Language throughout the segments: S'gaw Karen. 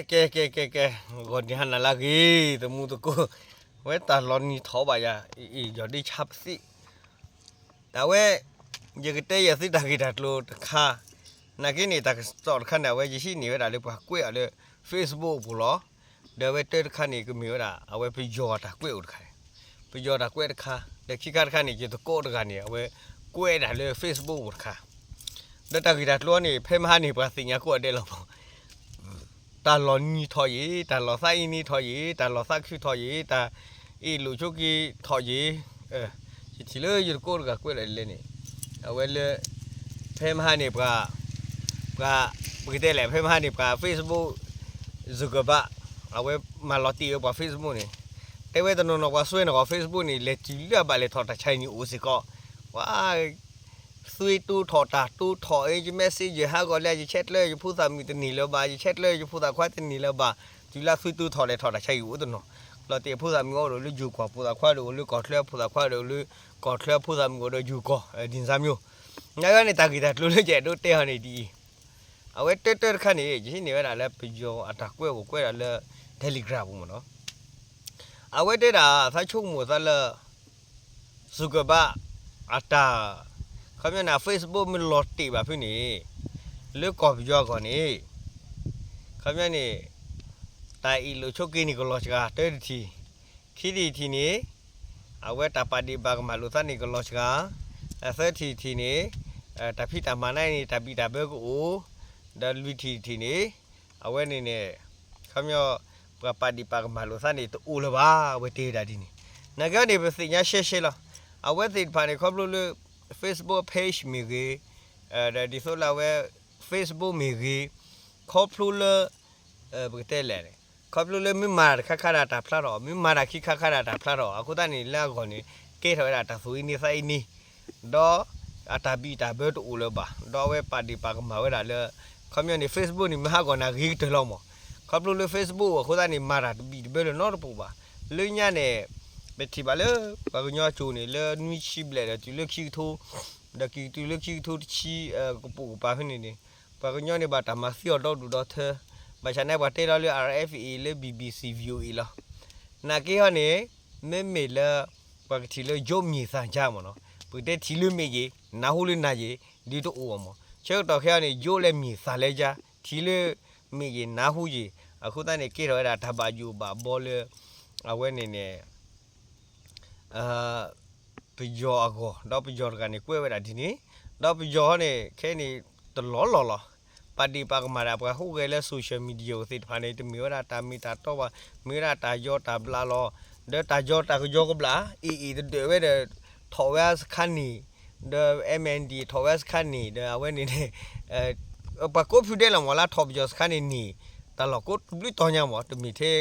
ကဲ ကဲ ကဲ ကဲ, ဂီၤနံၤဟါနၤလၢအဂ့ၤ သမူသကိး, အဝဲတၢ်လီၤနံၤထီၣ်ဘၣ်ယၤ အံၤ ယီၤဒ့ဆါပသ့ၣ်, တၢ်ဝဲ ယကတဲယၤသုတၢ်ဂ့ၢ်တၢ်ကျိၤတခါ, နာ်က့န့ၣ် တၢ်ကစီၣ်တခါန့ၣ် အဝဲယဟံးန့ၢ်ဝဲဒၣ်လၢပှၤကွဲးအီၤလၢ Facebook အပူၤလီၤ. ဒီးအဝဲတၢ်တခါန့ၣ် ကမ့ၢ်ဝဲဒၣ် အဝဲပယီၤအတၢ်ကွဲးအိၣ်တခါ, ပယီၤတၢ်ကွဲးတခါ, ဒီးခံခါတခါန့ၣ် ယသကိးတဂၤန့ၣ် အဝဲကွဲးဒၣ်လၢ Facebook အပူၤတခါ, ဒီးတၢ်ဂ့ၢ်တၢ်ကျိၤန့ၣ် ဖဲမဟါန့ၣ် ပှၤသ့ၣ်ညါကိးဂၤဒဲးလီၤမး တၢ်လီၤနံၤထီၣ်ယံၤ, တၢ်လီၤသးအ့န့ထီၣ်ယံၤ, တၢ်လီၤသးခုထီၣ်ယံၤ, တၢ်အ့ၣ်လိာ်ဆိးက့ထီၣ်ယံၤ, ယထံၣ်လၢယသကိးတဂၤကွဲးလီၤဒ်လဲၣ်န့ၣ်, အဝဲလၢ ဖဲမဟါန့ၣ် ပှၤ ပှၤ ပကတဲလဲၣ် ဖဲမဟါန့ၣ် ပှၤ Facebook Zuckerberg အဝဲမၤလီၤတ့ၢ်ဝဲပှၤ Facebook န့ၣ်, တဲဝဲတနီၤနီၤ ပှၤစွဲန့ၢ်ဂီၤ Facebook န့ၣ် လဲၤတုၤလၢအဘၣ်လဲၤထီၣ်တၢ်ဆါန့ၣ်အိၣ်စ့ၢ်ကီး, ပှၤ သွံၣ်တိၢ်ထီၣ်တၢ်တိၢ်ထီၣ် ယ message ဟးဂီၤလၢ ယဆဲးကျၢယဖိသၣ်မုၣ်တန့ၢ်လၢၤဘၣ်, ယဆဲးကျၢယဖိသၣ်ခွါတန့ၢ်လၢၤဘၣ်, တုၤလၢသွံၣ်တိၢ်ထီၣ်လဲၤထီၣ်တၢ်ဆါအံၤအိၣ်တနီၤ, လီၤတ့ၢ်အဖိသၣ်မုၣ်အိၣ်ဒီးအိၣ်လၢယိၤကီၢ်, ဖိသၣ်ခွါဒီးအိၣ်လၢကီၢ်ချၢ, ဖိသၣ်ခွါဒီးအိၣ်လၢကီၢ်ချၢ, ဖိသၣ်မုၣ်အိၣ်ဒီးယိၤကီၢ်, ဒ်န့ၣ်စၢ်မ့ၢ်, နာ်က့န့ၣ် တၢ်ဂ့ၢ်တၢ်ကျိၤလၢယအဲၣ်ဒိးတဲအီၤန့ၣ်ဒ်အံၤ, အဝဲတၢတၢတခါန့ၣ် ယဟံးန့ၢ်ဝဲဒၣ်လၢပယီၤအတၢ်ကွဲးအိၣ်ကွဲးဒၣ်လၢ Telegram ပူၤမ့ၢ်နီၤ, အဝဲတဲဒၣ် သးဆိကမိၣ်သးလၢ Zuckerberg အတၢ်, ခီပညီန့ၣ် Facebook မ့ၢ်လီၤတ့ၢ်ဘၣ်ဖဲန့ၣ် လၢကီၢ်ပယီၤအဂီၢ်န့ၣ်, ခီပညီန့ၣ် တၢ်အ့ၣ်လိာ်ဆိးက့န့ၣ်ကလီၤစှၤ တၢတထံၣ်, ခံထံၣ်တထံၣ်န့ၣ် အဝဲတၢ်ပာ်ဒ့ၣ်ပာ်ကမၣ်လိာ်သးန့ၣ်ကလီၤစှၤ, သၢထံၣ်တထံၣ်န့ၣ် တၢ်ဖံးတၢ်မၤန့ၣ် တၢ်ဘံၣ်တၢ်ဘၢကအိၣ်, ဒီးလွံၢ်ထံၣ်တထံၣ်န့ၣ် အဝဲန့ၣ်န့ၣ် ခီပညီ ပှၤပာ်ဒ့ၣ်ပာ်ကမၣ်လိာ်သးန့ၣ်တအိၣ်လၢၤဘၣ်, အဝဲတဲဝဲဒၣ်ဒ်န့ၣ်, နာ်က့န့ၣ် ပသ့ၣ်ညါရှဲရှဲလီၤ, အဝဲသ့ၣ်တဖၣ်န့ၣ် ခီဖျိလၢ Facebook page မ့ၢ်ဂ့ၤ, ဒီးဒ်သိးလၢအဝဲ Facebook မ့ၢ်ဂ့ၤ, ခီဖျိလၢ ပကတဲလဲၣ်န့ၣ် ခီဖျိလၢမ့ၢ်မၤတၢ်တခါခါဒီးတၢ်ဖျါထီၣ်, မ့ၢ်မၤတၢ်ခံခါခါဒီးတၢ်ဖျါထီၣ်, အဃိသတးန့ၣ် လၢအဂီၢ်န့ၣ် ကဲထီၣ်ဝဲဒၣ်တၢ်သူၣ်အ့န့သးအ့န့, ဒီးအတၢ်ဘံၣ်တၢ်ဘၢတအိၣ်လၢၤဘၣ်, ဒီးအဝဲပာ်ဒ့ၣ်ပာ်ကမၣ်ဝဲဒၣ်လၢ ခီပညီန့ၣ် Facebook န့ၣ် မ့ၢ်ဟးဂီၤန့ၣ်ဂ့ၤကတၢၢ်လီၤမး, ခီဖျိလၢ Facebook အဃိသတးန့ၣ် မၤတၢ်တဘံၣ်တဘၢလၢၤနီတပူၤဘၣ်, လၢညါန့ၣ် ပထံၣ်ဘၣ်လၢ ပှၤကညီအစိၤန့ၣ် လၢနွံဆံဘျဲၣ်ဒီးတုၤလၢခံကထိ ဒီးက့ၤတုၤလၢခံကထိတဆံ ကပိာ်ကပၤဖဲန့ၣ်န့ၣ်, ပှၤကညီန့ၣ်ဘၣ်တၢ်မၤသံအီၤဒီဒူၣ်ဒီထၢ, ဘၣ်ဆၣ်န့ၣ်ပှၤတဲလီၤလၢ RFA လၢ BBC VOA လီၤ, နာ်က့ဟီန့ၣ် မ့မ့ၢ်လၢ ပှၤကထံၣ်လၢ ရုပ်မြင်သံကြား မ့ၢ်နီၤ, ပကတဲထံၣ်လၢမ့ၢ်ယ့ၤ နၢ်ဟူလၢနၢ်ယ့ၤ ဒ်တအိၣ်အီၤမး, ဆၢကတီၢ်ခဲအံၤန့ၣ် ရုပ်လည်းမြင် သံလည်းကြား, ထံၣ်လၢမ့ၢ်ယ့ၤ နၢ်ဟူယ့ၤ, အဃိသတးန့ၣ် ကဲထီၣ်ဝဲဒၣ်တၢ်ဘၣ်ယိၣ်ဘၣ်ဘီလၢ အဝဲန့ၣ်န့ၣ် ပယီၤအဂီၢ်, ဒီးပယီၤတဂၤန့ၣ် ကွဲးဝဲဒၣ်ဒ်န့ၣ်, ဒီးပယီၤဟီန့ၣ် ခဲအံၤန့ၣ် တလီၢ်လီၢ်လီၤ, ပာ်ဒ့ၣ်ပာ်ကမၣ်ဒၣ်ပှၤဟူးဂဲၤလၢ social media သ့ၣ်တဖၣ်န့ၣ် တမ့ၢ်ဝဲဒၣ်တၢ်မ့ၢ်တၢ်တီဘၣ်, မ့ၢ်ဝဲဒၣ်တၢ်ယီတၢ်ဘျးလီၤ, ဒီးတၢ်ယီတၢ်ကယီကဘျး AA တဒၢးဝဲဒီး ထီၣ်ဝဲစခါန့ၣ်, ဒီး MNDAA ထီၣ်ဝဲစခါန့ၣ် ဒီးအဝဲန့ၣ်န့ၣ် ပှၤကိးဖုဒဲးလီၤမး လၢထီၣ်ပယီၤစခါန့ၣ်န့ၣ်, တၢ်လီၢ်ကိးတဘျုးတီၤညါမး, တမ့ၢ်ထဲ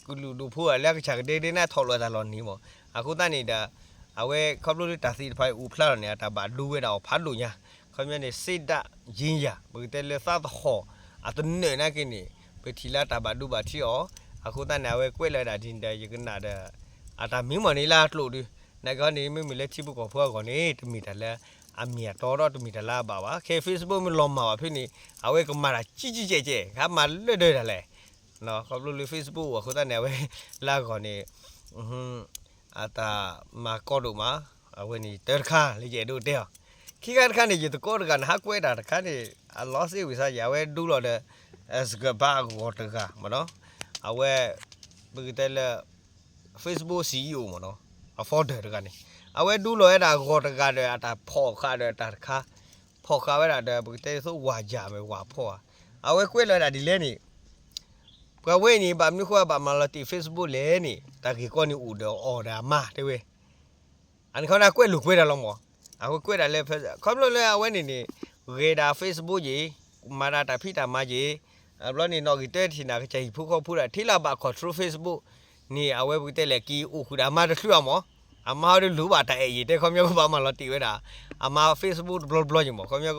ကလုာ်ဒူၣ်ဖိလၢအကစၢ်ကဒဲကဒဲန့ၣ် ထီၣ်လီၤတၢ်လီၢ်န့ၣ်မး, အဃိသတးန့ၣ်ဒီး အဝဲခီဖျိလၢတၢ်သ့ၣ်တဖၣ်အံၤအိၣ်ဖျါထီၣ်န့ၣ် အတၢ်ဘၣ်ဒိဝဲဒၣ်အီၤဖးဒိၣ်ညါ, ခီပညီန့ၣ် စိတ်ဓာတ်ရေးရာ ပကတဲလၢသးသဟီၣ် အသနၢၣ်နာ်က့န့ၣ် ပထံၣ်လၢတၢ်ဘၣ်ဒိဘၣ်ထံးအီၤ, အဃိသတးန့ၣ် အဝဲကွဲးလီၤဝဲဒၣ်ဒ်န့ၣ်ဒီး ယကနၣ်ဒီး အတၢ်မံမီၢ်န့ၣ်လၢအကျိာ်ဒီး နာ်က့ဟီန့ၣ် မ့မ့ၢ်လၢထံဖိကီၢ်ဖိအဂီၢ်န့ၣ် တမ့ၢ်တၢ်လၢအမ့ၢ်အတီဒီး တမ့ၢ်တၢ်လၢအဘၣ်ဘၣ်, ခဲ Facebook မ့ၢ်လီၤမၢ်ဘၣ်ဖဲန့ၣ် အဝဲကမၤတၢ်ကံကံကဲးကဲး ကမၤလၢဒၢးဒၣ်လဲာ်, ခီဖျိလၢ Facebook အဃိသတးန့ၣ် အဝဲလၢအဂီၢ်န့ၣ် အတၢ်မၤကီဒိၣ်မး, အဝဲန့ၣ်တၢ်တခါလၢယအဲၣ်ဒိးတဲအီၤ, ခံခါတခါန့ၣ် ယသကိးတဂၤန့ၣ် ဟးကွဲးတၢ်တခါန့ၣ် အလီၤစ့ဝံၤစါယၤ အဝဲဒူလီၤဒီး Zuckerberg အဂီၢ်တဂၤမ့ၢ်နီၤ, အဝဲ ပကတဲလၢ Facebook CEO မ့ၢ်နီၤ, အ founder တဂၤန့ၣ် အဝဲဒူလီၤဝဲဒၣ်အဂီၢ်တဂၤဒီး အတၢ်ဖီၣ်ဃာ်ဒီးတၢ်တခါ, ဖီၣ်ဃာ်ဝဲဒၣ်ဒီး ပကတဲသိးဝၤယၤမ့ၢ်ဝၤဖီၣ်ဧါ, အဝဲကွဲးလီၤဝဲဒၣ်ဒ်လဲၣ်န့ၣ် ပှၤဝဲအံၤန့ၣ် ဘၣ်မနုၤဃိဘၣ်မၤလီၤတ့ၢ် Facebook လဲၣ်န့ၣ် တၢ်ဂ့ၢ်ကီန့ၣ်အိၣ်ဒီးအီၤဒီးအမါ တဲဝဲ အန့ၣ်ခီန့ၣ် ကွဲးလိာ်ကွဲးတၢ်လီၤမး, အဝဲကွဲးဒၣ်လၢ ခီဖျိလၢအဝဲန့ၣ်န့ၣ် ဂဲၤဒၣ် Facebook ယ့ၣ်, မၤဒၣ်တၢ်ဖံးတၢ်မၤယ့ၣ်, အဘျီန့ၣ် နီၣ်ဂံၢ်တၢတထံၣ်န့ၣ် ကစၢ်ဟံၣ်ဖိဃီဖိဒၣ် ထဲလၢအဘၣ် control Facebook န့ၣ် အဝဲပကတဲလဲၣ် က့ၤအိၣ်ဃုာ်ဒီးအမါတချုးဘၣ်မး, အမါဟီဒုးလိၣ်ဘၣ်တၢ်အဲၣ်ယ့ၣ် တဲခီပညီကဘၣ်မၤလီၤတ့ၢ်ဝဲဒၣ် အမါ Facebook တဘျီဘျီယ့ၣ်မး, ခီပညီ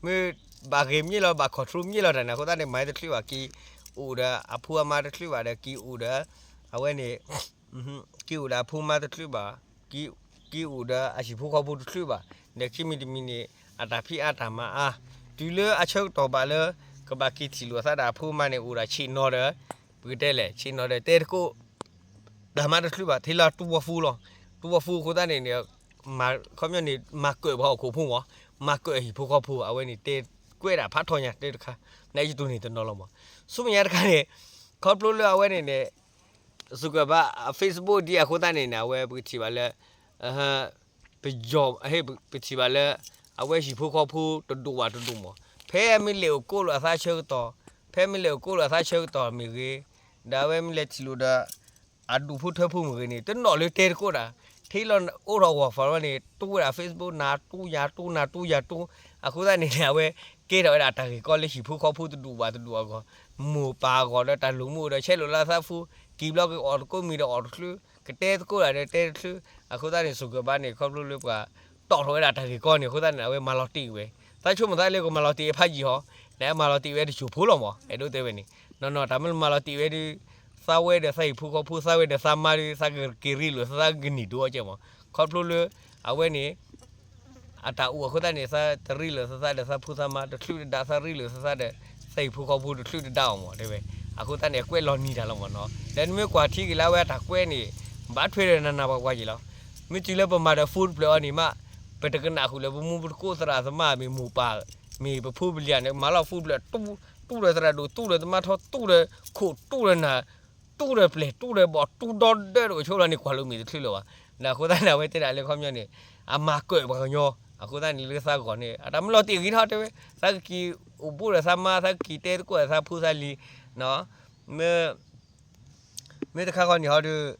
မ့ၢ်ဘၣ်ဂ့ၤမ့ၢ်လီၤ ဘၣ် control မ့ၢ်လီၤတၢ်န့ၣ် အဃိသတးန့ၣ် မၤတချုးဘၣ် က့ၤအိၣ်ဒီးအဖိအမါတချုးဘၣ်ဒီး က့ၤအိၣ်ဒီး အဝဲန့ၣ် က့ၤအိၣ်ဒီးအဖိမါတချုးဘၣ်, က့ၤအိၣ်ဒီးအဟံၣ်ဖိဃီဖိတချုးဘၣ်, ဒီးခံမံၤတမံၤန့ၣ် အတၢ်ဖံးအါတၢ်မၤအါ, တုၤလၢအဆၢကတီၢ်ဘၣ်လၢ ကဘၣ်က့ၤထံၣ်လိာ်အသးဒီးအဖိမါန့ၣ် အိၣ်ဒီးဆံးနီၤဒီး ပကတဲလဲၣ် ဆံးနီၤဒီးတဲသကိး တၢ်မၤတချုးဘၣ် ထဲလၢတူဝီဖူလီၤ. တူဝီဖူအဃိသတးန့ၣ်န့ၣ် ခီပညီန့ၣ် မၤကၢၣ်ပှၤဟီၣ်ခိၣ်ဖိမး, မၤကၢၣ်ဟံၣ်ဖိဃီဖိ အဝဲန့ၣ်တဲကွဲးဒၣ်ဖးထီညါတဲတခါ, နယတိၢ်န့ၣ်တနီၤလီၤမး. ဆူမဲာ်ညါတခါန့ၣ် ခီဖျိလၢအဝဲန့ၣ်န့ၣ် စူၢ်ကဘၣ် Facebook ဒ်အဃိသတးန့ၣ်န့ၣ် အဝဲပကထံၣ်ဘၣ်လၢ ပယီၤ ပထံၣ်ဘၣ်လၢ အဝဲဟံၣ်ဖိဃီဖိတဒူၣ်ဘၣ်တဒူၣ်မး, ဖဲမ့ၢ်လဲၤအိၣ်ကိးလိာ်အသးဆၢကတီၢ်, ဖဲမ့ၢ်လဲၤအိၣ်ကိးလိာ်အသးဆၢကတီၢ်မ့ၢ်ဂ့ၤ, ဒီးအဝဲမ့ၢ်လဲၤထံၣ်လိာ်ဒီး အဒူၣ်ဖိထၢဖိမ့ၢ်ဂ့ၤန့ၣ် တနီၣ်လၢတဲသကိးတၢ်, ထဲလီၤအိၣ်ထီၣ်ဂီၢ်ဖီၣ်ဝဲန့ၣ် တူၢ်ဝဲဒၣ် Facebook နၤတူၢ်ယၤတူၢ် နၤတူၢ်ယၤတူၢ်, အဃိသတးန့ၣ်န့ၣ် အဝဲကဲထီၣ်ဝဲဒၣ်တၢ်ဂ့ၢ်ကီလၢဟံၣ်ဖိဃီဖိတဒူၣ်ဘၣ်တဒူၣ်အဂီၢ်, မိၢ်ပၢ်အဂီၢ်ဒီးတၢ်လိာ်မူဒီးဆဲးလိာ်လၢသးဖူ, ကံၤဘျီကအီၣ်တကိးမံၤဒီးအီၣ်တချုး, ကတဲသကိးတၢ်ဒီးတဲတချုး, အဃိသတးန့ၣ် စူၢ်ကဘၣ်န့ၣ် ခီဖျိလၢပှၤတီၣ်ထီၣ်ဝဲဒၣ်တၢ်ဂ့ၢ်ကီန့ၣ် အဃိသတးန့ၣ် အဝဲမၤလီၤတံၢ်ဝဲ, သးဆိကမိၣ်သးလၢကမၤလီၤတံၢ်ဝဲဖးယံာ်ဟီ, နမၤလီၤတံၢ်ဝဲတစိၢ်ဖိလီၤမး အဲၣ်ဒိးတဲဝဲန့ၣ်, နီၢ်နီၢ် တၢ်မ့ၢ်မၤလီၤတံၢ်ဝဲဒီး သးဝဲဒီးသးဟံၣ်ဖိဃီဖိ သးဝဲဒီးသးမါဒီး သးကက့ၤရ့လိာ်သးကနံၣ်ဒိအကဲမး, ခီဖျိလၢ အဝဲန့ၣ် အတၢ်အိၣ်အဃိသတးန့ၣ် သးတရ့လိာ်သးသးဒီးသးဖိသးမါတချုးတဒါ သးရ့လိာ်သးသးဒီး သးဟံၣ်ဖိဃီဖိတချုးတဒါအီၤမး တဲဝဲ, အဃိသတးန့ၣ် အကွဲးလီၤနံၤတၢ်လီၤမးနီၤ, ဒီးနမ့ၢ်ကွၢ်ထံက့ၤလၢအဝဲအတၢ်ကွဲးန့ၣ် ဘၣ်ထွဲဒီးနးနးပှၤပှၤက့ၤလီၤ, မ့ၢ်တုၤလၢပမၤဒီး phone တဖျၢၣ်အီၤန့ၣ်မး ပတကနၣ်ဃုာ်လၢပမူပတကိးသရၣ်သမါမ့ၢ်မိၢ်ပၢ် မ့ၢ်ပဖိပလံၤန့ၣ် မၤလီၤ phone တဖျၢၣ် တူၢ်ဒီးသရၣ်ဒိၣ် တူၢ်ဒီးသမါထီ တူၢ်ဒီးခိၣ် တူၢ်ဒီးနၢ် တူၢ်ဒီးပျဲၢ် တူၢ်ဒီးဘီၣ် တူၢ်ဒီဒၢဒီးအိၣ်ဆိးလီၤန့ၣ် ကွၢ်လိာ်မ့ၢ်တချုးလၢၤဘၣ်, ဒီးအဃိသတးန့ၣ် အဝဲတဲဒၣ်လၢခီပညီန့ၣ် အမၤကၢၣ်ပှၤကညီ, အဃိသတးန့ၣ်လၢသးဂီၢ်န့ၣ် အတၢ်မ့ၢ်လီၤတံၢ်ဂ့ၤထီၣ်တဲဝဲ, သးကက့ၤအိၣ်ဘူးဒီးသးမါ သးကက့ၤတဲသကိးဒီးသးဖိသးလံၤ, မ့ၢ် မ့ၢ်တခါဃီန့ၣ်ဟီဒီး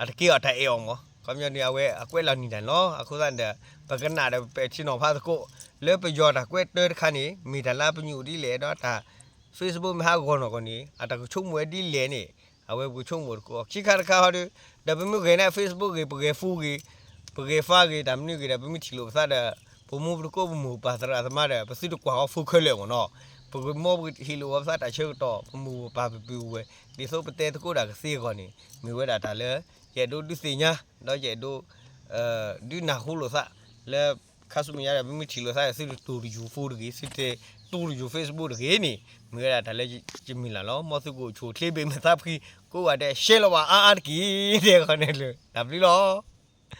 အတက့ၢ်အီၤတၢ်အဲၣ်အီၤမး, ခီပညီန့ၣ် အဝဲအကွဲးလီၤနံၤတၢ်လီၤ, အဃိသတးဒီး ပကနၣ်ဒီးပဲာ်ထံနီၤဖးသကိး လၢပယီၤတၢ်ကွဲးတၢတခါန့ၣ် မ့ၢ်တၢ်လၢပညိၣ်ဒ်လဲၣ်ဒီးတၢ် Facebook မ့ၢ်ဟးဂီၤနီၢ်ကီၢ်န့ၣ် အတၢ်ကဆိကမိၣ်ဝဲဒ်လဲၣ်န့ၣ် အဝဲပကဆိကမိၣ်သကိး ခံခါတခါဟီဒီး ဒီးပမ့ၢ်ဂဲၤန့ၣ် Facebook ဂ့ၤ ပဂဲၤ phone ဂ့ၤ ပဂဲၤ file ဂ့ၤ တၢ်မနုၤဂ့ၤဒီး ပမ့ၢ်ထံၣ်လိာ်ပသးဒီး ပမူပတကိးပမိၢ်ပၢ်သရၣ်သမါဒီး ပသုတကွၢ်အီၤ phone ခဲလၢာ်မးနီၤ, ပကမ့ၢ်ပကဟ့ၣ်လိာ်ဝဲပသးတၢ်ဆၢကတီၢ် ပမိၢ်ပပၢ်ပပုၢ်ပဝဲၢ် ဒ်သိးပတဲသကိးတၢ်ကသ့အဂီၢ်န့ၣ် မ့ၢ်ဝဲဒၣ်တၢ်လၢ ယအဲၣ်ဒိးဒုးသ့ၣ်ညါ ဒီးယအဲၣ်ဒိး ဒုးနၢ်ဟူလိာ်သး လၢခါဆူမဲာ်ညါဒီး ပမ့ၢ်ထံၣ်လိာ်သးဒီး သုတတူၢ်တယူၤ phone တဂ့ၤ သုတတူၢ်တယူၤ Facebook တဂ့ၤန့ၣ် မ့ၢ်ဝဲဒၣ်တၢ်လၢယမုၢ်လၢ်လီၤ. မ်သုကအိၣ်ဆူၣ်အိၣ်ချ့ ဘၣ်မုာ်သးဖှံ ကိးဂၤဒဲး share လီၤဘၣ်အါအါတက့ၢ် တဲအဂီၢ်န့ၣ်လၢ တၢ်ဘျုးလီၤ.